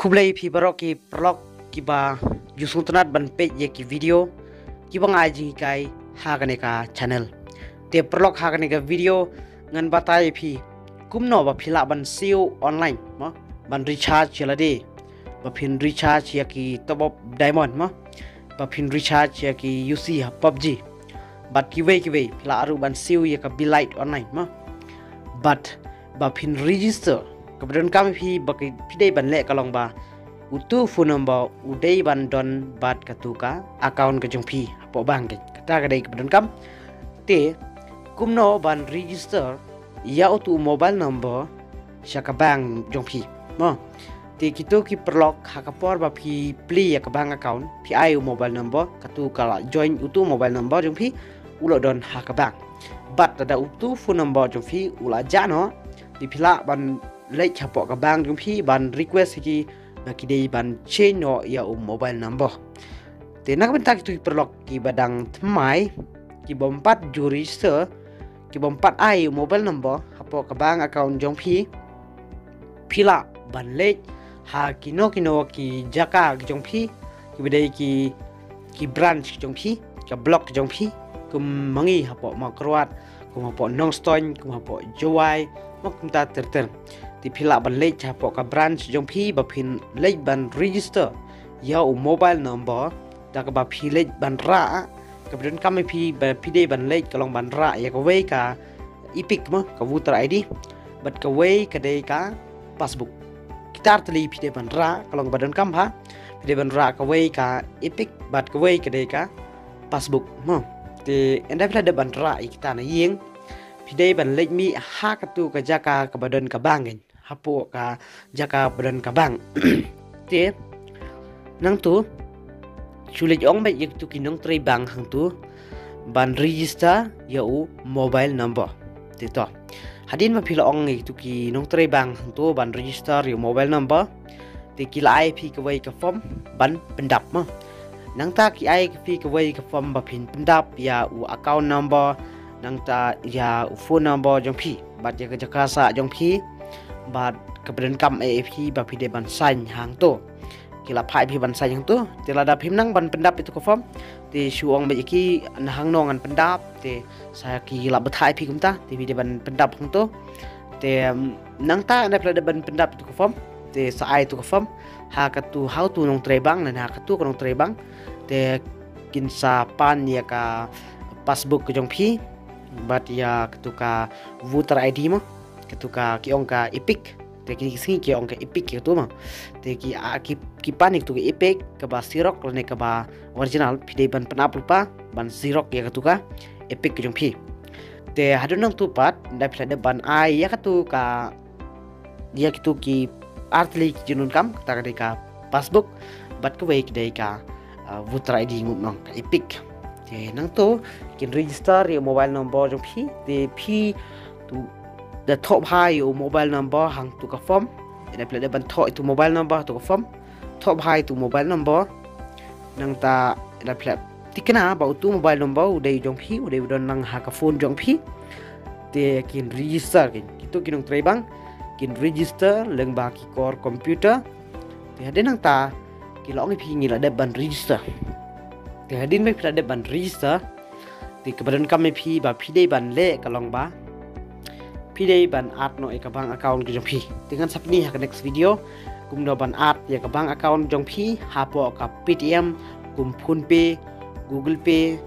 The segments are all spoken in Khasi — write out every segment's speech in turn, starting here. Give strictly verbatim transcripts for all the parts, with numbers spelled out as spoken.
Khublei phi baroh ki paralok kiba ju sngewtynnat ban peit ïa ki video kiba nga ai jinghikai ha kane ka channel. Te paralok, ha kane ka video ngan batai phi kumno ba phi lah ban siew online mo, ban recharge ïa lade, ba phin recharge ïa ki top up diamond mo, ba phin recharge ïa ki U C ha PUBG. Bad kiwei kiwei phi lah ruh ban siew ïa ka Be Lite online mo. Bad ba phin register, kaba donkam ïa phi ba ki, phi dei ban leh ka long ba utu phone number u dei ban don bad katu ka account ka jong phi hapoh bank. Kata ka dei kaba donkam. Te kumno ban register ïa utu mobile number sha ka bank jong phi mo. Te kito ki paralok, ha ka por ba phi plie ïa ka bank account, phi ai u mobile number, katu ka la join utu mobile number jong phi u la don ha ka bank. Bad lada utu phone number jong phi u la jah noh, te phi lah ban leit hapoh ka bank jong phi ban request ïa ki ba ki dei ban change noh ïa u mobile number. Te na ka bynta kito ki paralok kiba dang thymmai, ki bym pat ju register, ki bym pat ai u mobile number hapoh ka bank account jong phi, phi lah ban leit ha kino kino ki jaka ki jong phi, kiba dei ki, ki branch ki jong phi, ka block ki jong phi, kum ma ngi hapoh Mawkyrwat, kum hapoh Nongstoiñ, kum hapoh Jowai mo, kumta ter ter. Te phi lah ban leit hapoh ka branch jong phi ba phin leit ban register ïa u mobile number. Da kaba phi leit ban rah, kaba donkam ïa phi ba phi dei ban leit ka long ban rah ïa kawei ka EPIC mo, ka voter I D, bad kawei ka dei ka passbook. Kita ar tylli phi dei ban rah, ka long ba donkam ha. Phi dei ban rah kawei ka EPIC bad kawei ka dei ka passbook mo. Te ynda phi la dep ban rah ïa kita na ïing, phi dei ban leit mih ha katu ka jaka kaba don ka bank, hapoh ka jaka ba don ka bank. Te nangtu shu leit ong beit ïa kitu ki nongtrei bank hangtu ban register ïa u mobile number. Te to, hadien ba phi la ong ïa kitu ki nongtrei bank hangtu ban register ïa u mobile number, te ki la ai phi kawei ka form ban pyndap mo. Nangta ki ai phi kawei ka form ba phin pyndap ïa u account number, nangta ïa u phone number jong phi, bad ïa ka jaka sah jong phi, bad kaba donkam eh ïa phi ba phi dei ban sign hangtu. Ki la phah ïa phi ban sign hangtu. Te lada phim nang ban pyndap ïa tu ka form, te shu ong beit ïa ki na hangno ngan pyndap, te sa ki la batai ïa phi kumta, te phi dei ban pyndap hangtu. Te, em, nangta ynda phi la dep ban pyndap ïa tu ka form, te sa ai ïa tu ka form ha katu, ha utu nongtrei bank, ne ha katu ka nongtrei bank. Te kin sa pan ïa ka passbook ka jong phi, bad ïa katu ka voter I D mo, katu ka ki ong ka EPIC. Te kine ki sngi ki ong ka EPIC katu mo. Te ki, a, ki, ki pan ïa katu ka EPIC, kaba xerox lane kaba original, phi dei ban pynap lypa ban xerox ïa katu ka EPIC ka jong phi. Te hadien nangtu pat, ynda phi la dep ban ai ïa katu ka, ïa kitu ki ar tylli ki jingdonkam, kata ka dei ka passbook, bad kawei ka dei ka, ah, voter I D, ngut nong ka EPIC. Te nangtu kin register ïa u mobile number jong phi. Te phi to da thoh bha ïa u mobile number hangtu ka form. Ynda phi la dep ban thoh ïa utu mobile number hangtu ka form, thoh bha ïa utu mobile number. Nangta ynda phi la tikna ba utu mobile number u dei u jong phi, u dei u don lang ha ka phone jong phi, te kin register, kin, kitu ki nongtrei bank kin register lyngba ki core computer. Te hadien nangta ki la ong ïa phi ngi la dep ban register. Te hadien ba phi la dep ban register, te kaba donkam ïa phi ba phi dei ban leh ka long ba phi dei ban add noh ïa ka bank account ka jong phi. Te ngan sa pyni ha ka next video kumno ban add ïa ka bank account jong phi hapoh ka Paytm, kum PhonePe, Google Pay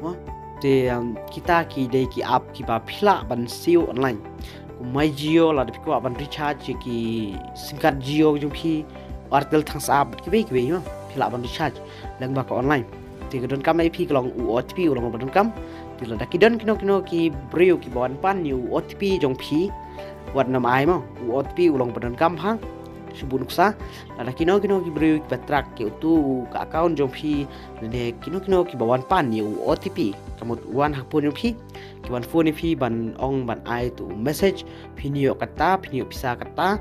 mo. Te, um, kita ki dei ki app kiba phi lah ban siew online. Kum My Jio, lada phi kwah ban recharge ïa ki sim card Jio jong phi, Airtel Thangs Up, kiwei kiwei mo, phi lah ban recharge lyngba ka online. Te ka donkam ïa phi ka long u O T P u long ba donkam. Te lada ki don kino kino ki briew kiba wan pan ïa u O T P jong phi, wat nym ai mo, u O T P u long ba donkam ha. Shu buh nuksa, lada kino kino ki briew kiba track ïa utu ka account jong phi, lane kino kino kiba wan pan ïa u O T P, ka mut wan ha phone jong phi, ki wan phone ïa phi ban ong ban ai utu u message, phin ïoh kata, phin ïoh pisa kata,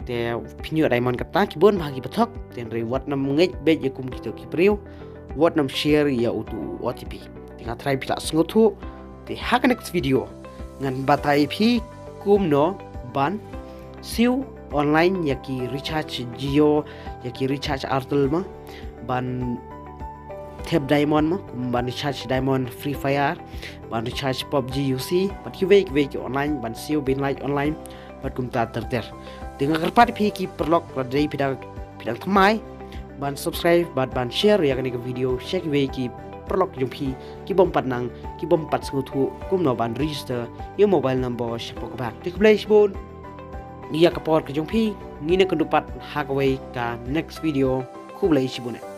te phin ïoh diamond kata, ki bun bha kiba thok. Te hynrei wat nym ngeit beit ïa kum kito ki briew, wat nym share ïa utu u O T P. Te nga trai phi lah sngewthuh. Te ha ka next video ngan batai ïa phi kumno ban siew online ïa ki recharge Jio, ïa ki recharge Airtel mo, ban thep diamond mo, kum ban recharge diamond Free Fire, ban recharge PUBG UC, bad kiwei kiwei ki online, ban siew bin like online, bad kumta ter ter. Te nga kyrpad phi ki paralok, lada dei phi dang phi dang thymmai ban subscribe bad ban share ïa kane ka video sha kiwei ki paralok jong phi ki bym pat nang, ki bym pat sngewthuh kumno ban register ïa mobile number shapoh ka bank. Te khublei shibun ïa ka por ka jong phi, ngin ïakynduh pat ha kawei ka next video. Khublei shibun.